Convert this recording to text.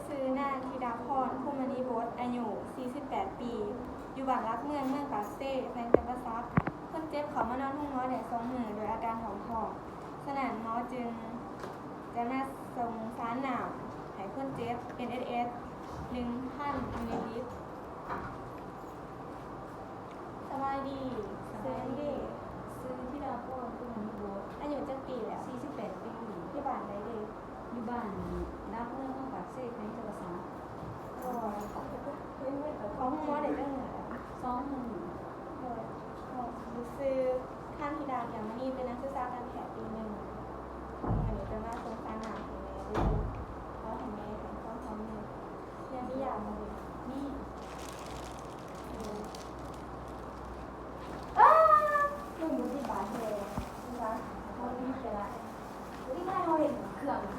ຊື່ນາງ ທິດາພອນ ພູມະນີບົດ ອາຍຸສີ່ສິບແປດປີ ຢູ່ບ້ານຫຼັກເມືອງ ເມືອງປາກເຊ ແຂວງຈຳປາສັກ. ຄົນເຈັບເຂົ້າມານອນໂຮງໝໍໄດ້ສອງມື້ ໂດຍອາການທ້ອງພ້ອງ, ສະນັ້ນໝໍຈຶ່ງຈະມາສົ່ງສານນ້ຳໃຫ້ຄົນເຈັບ ເອັນເອສເອສ ໜຶ່ງພັນມິນລີລິດ. ສະບາຍດີ. ສະບາຍດີ. ຊື່ຫຍັງເດ? ຊື່ທິດາພອນ ພູມະນີບົດ. ອາຍຸຈັກປີແລ້ວ? ສີ່ສິບແປດປີ. ຢູ່ບ້ານໃດເດ? ຢູ່ບ້ານຫຼັກເມືອງ ເມືອງປາກເຊ ແຂວງຈຳປາສັກ. ໂດຍ. ເຂົ້າໂຮງໝໍໄດ້ຈັກມື້ແລ້ວ? ສອງມື້. ໂດຍ. ຊື່ ຄັນທິດາ ກຽມມະນີ ເປັນນັກສຶກສາການແພດປີໜຶ່ງ. ມື້ນີ້ຈະມາສົ່ງສານນ້ຳໃຫ້ແມ່ເດີ. ຂໍໃຫ້ແມ່ແຂງແຮງ ແມ່ມີຢາບໍ່? ມີ. ອ້າ ມັນບໍ່ມີບາດແຜ. ບໍ່ມີແຜລະ. ບໍ່ມີບາດແຜ ເຮົາເຮັດເຄື່ອງ.